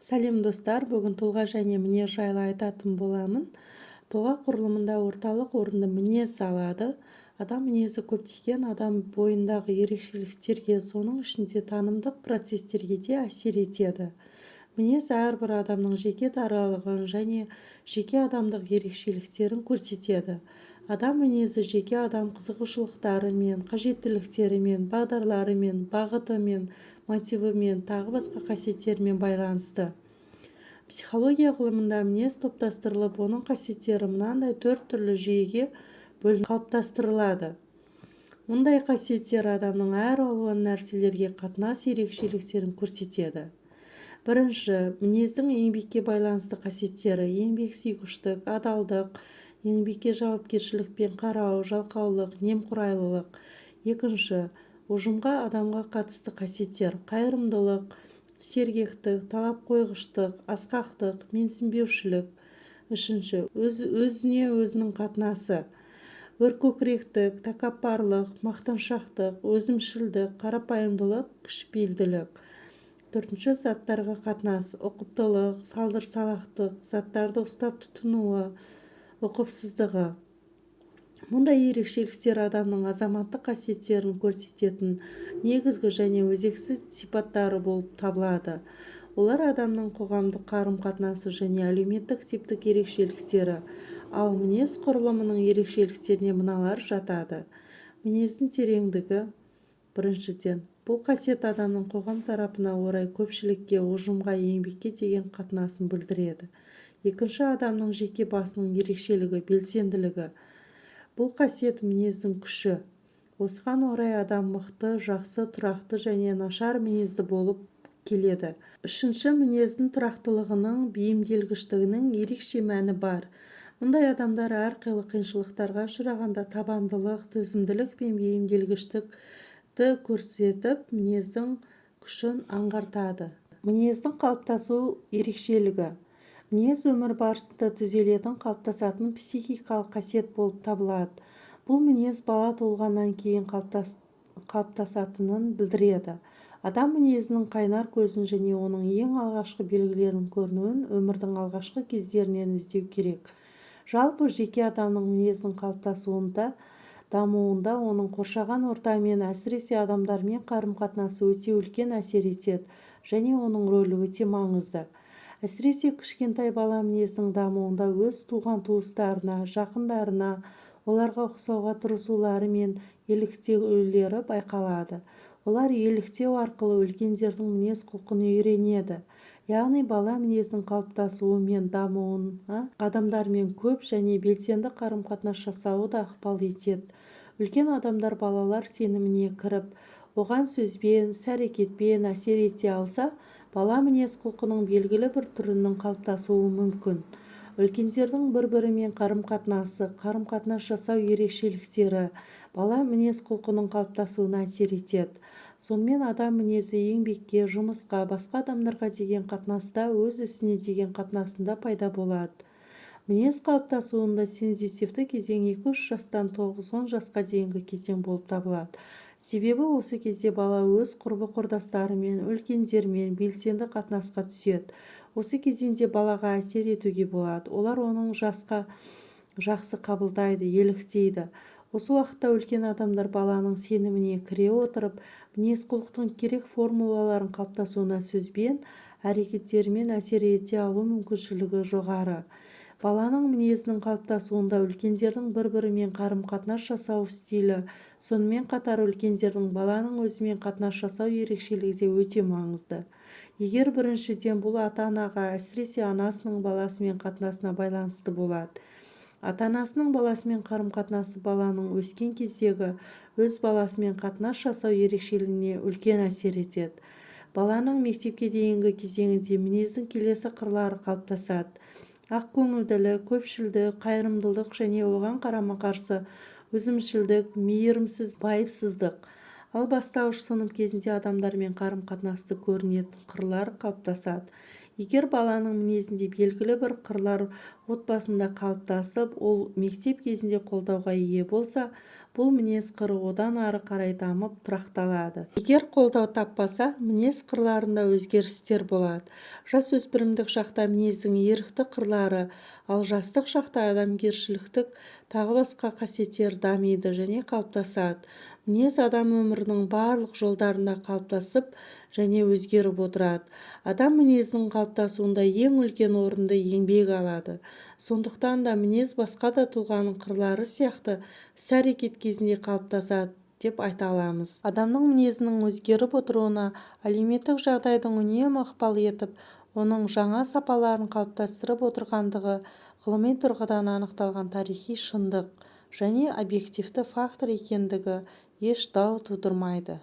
Сәлем, достар! Бүгін тұлға және мінез жайлы айтатын боламын. Тұлға құрылымында орталық орынды мінез алады. Адам мінезі көптеген адам бойындағы ерекшеліктерге, соның ішінде танымдық процестерге де әсер етеді. Мінез әрбір адамның жеке даралығын және жеке адамдық ерекшеліктерін көрсетеді. Адам мінезі жеке адам қызығушылықтарымен, қажеттіліктерімен, бағдарларымен, бағытымен, мотивімен, тағы басқа қасиеттерімен байланысты. Психология ғылымында мінез топтастырылып, оның қасиеттері мынандай төрт түрлі жүйеге бөлініп қалыптастырылады. Мұндай қасиеттер адамның әр алуан нәрселерге қатынас ерекшеліктерін көрсетеді. Бірінші, мінездің еңбекке байланысты қасиеттері: еңбексүйгіштік, адалдық, еңбекке жауапкершілікпен қарау, жалқаулық, немқұрайлылық. Екінші, ұжымға, адамға қатысты қасиеттер: қайырымдылық, сергектік, талап қойғыштық, асқақтық, менсінбеушілік. Үшінші, өзіне өзінің қатынасы: өркөкіректік, тәкаппарлық, мақтаншақтық, өзімшілдік, қарапайымдылық, кішіпейілділік. Төртінші, заттарға қатынас: ұқыптылық, салдыр-салақтық, заттарды ұстап тұтынуы, ұқыпсыздығы. Мұндай ерекшеліктер адамның азаматтық қасиеттерін көрсететін негізгі және өзекті сипаттары болып табылады. Олар адамның қоғамдық қарым-қатынасы және әлеуметтік типтік ерекшеліктері. Ал мінез құрылымының ерекшеліктеріне мыналар жатады. Мінездің тереңдігі. Біріншіден, бұл қасиет адамның қоғам тарапына орай көпшілікке, ұжымға, еңбекке деген қатынасын білдіреді. Екінші, адамның жеке басының ерекшелігі, белсенділігі. Бұл қасиет мінездің күші. Осыған орай адам мықты, жақсы, тұрақты және нашар мінезді болып келеді. Үшінші, мінездің тұрақтылығының, бейімделгіштігінің ерекше мәні бар. Мұндай адамдар әрқилы қиыншылықтарға ұшырағанда табандылық, төзімділік пен бейімделгіштікті көрсетіп, мінездің күшін аңғартады. Мінездің қалыптасу ерекшелігі. Мінез өмір барысында түзелетін, қалыптасатын психикалық қасиет болып табылады. Бұл мінез бала туылғаннан кейін қалыптасатынын білдіреді. Адам мінезінің қайнар көзін және оның ең алғашқы белгілерінің көрінуін өмірдің алғашқы кездерінен іздеу керек. Жалпы, жеке адамның мінезінің қалыптасуында, дамуында оның қоршаған ортамен, әсіресе адамдармен қарым-қатынасы өте үлкен әсер етеді және оның рөлі өте маңызды. Әсіресе кішкентай бала мінезінің дамуында өз туған-туыстарына, жақындарына, оларға ұқсауға тырысулары мен еліктеулері байқалады. Олар еліктеу арқылы үлкендердің мінез-құлқын үйренеді. Яғни бала мінезінің қалыптасуы мен дамуына адамдармен көп және белсенді қарым-қатынас жасауы да ықпал етеді. Үлкен адамдар балалар сеніміне кіріп, оған сөзбен, іс-әрекетпен әсер ете алса, бала мінез-құлқының белгілі бір түрінің қалыптасуы мүмкін. Үлкендердің бір-бірімен қарым-қатынасы, қарым-қатынас жасау ерекшеліктері бала мінез-құлқының қалыптасуына әсер етеді. Сонымен, адам мінезі еңбекке, жұмысқа, басқа адамдарға деген қатынаста, өз ісіне деген қатынасында пайда болады. Мінез қалыптасуында сензитивті кезең 2-3 жастан 9-10 жасқа дейінгі кезең болып табылады. Себебі осы кезде бала өз құрбы-құрдастарымен, үлкендермен белсенді қатынасқа түседі. Осы кезеңде балаға әсер етуге болады. Олар оның жасқа жақсы қабылдайды, еліктейді. Осы уақытта үлкен адамдар баланың сеніміне кіре отырып, мінез-құлықтың керек формаларының қалыптасуына сөзбен, әрекеттерімен әсер ете алу мүмкіншілігі жоғары. Баланың мінезінің қалыптасуында үлкендердің бір-бірімен қарым-қатынас жасау стилі, сонымен қатар үлкендердің баланың өзімен қатынас жасау ерекшелігі де өте маңызды. Егер біріншіден, бұл ата-анаға, әсіресе анасының баласымен қатынасына байланысты болады. Ата-анасының баласымен қарым-қатынасы баланың өскен кездегі өз баласымен қатынас жасау ерекшелігіне үлкен әсер етеді. Баланың мектепке дейінгі кезеңінде мінездің келесі қырлары қалыптасады: ақкөңілділік, көпшілдік, қайырымдылық және оған қарама-қарсы өзімшілдік, мейірімсіз, байыпсыздық. Ал бастауыш сынып кезінде адамдармен қарым-қатынаста көрінетін қырлар қалыптасады. Егер баланың мінезінде белгілі бір қырлар отбасында қалыптасып, ол мектеп кезінде қолдауға ие болса, Бұл мінез қыры одан ары қарай дамып, тұрақталады. Егер қолдау таппаса, мінез қырларында өзгерістер болады. Жасөспірімдік шақта мінездің ерікті қырлары, ал жастық шақта адамгершіліктік, тағы басқа қасиеттер дамиды және қалыптасады. Мінез адам өмірінің барлық жолдарында қалыптасып және өзгеріп отырады. Адам мінезінің қалыптасуында ең үлкен орынды еңбек алады. Сондықтан да мінез басқа да тұлғаның қырлары сияқты іс-әрекет кезінде қалыптасады деп айта аламыз. Адамның мінезінің өзгеріп отыруына әлеуметтік жағдайдың үнемі ықпал етіп, оның жаңа сапаларын қалыптастырып отырғандығы ғылыми тұрғыдан анықталған тарихи шындық және объективті фактор екендігі еш дау тудырмайды.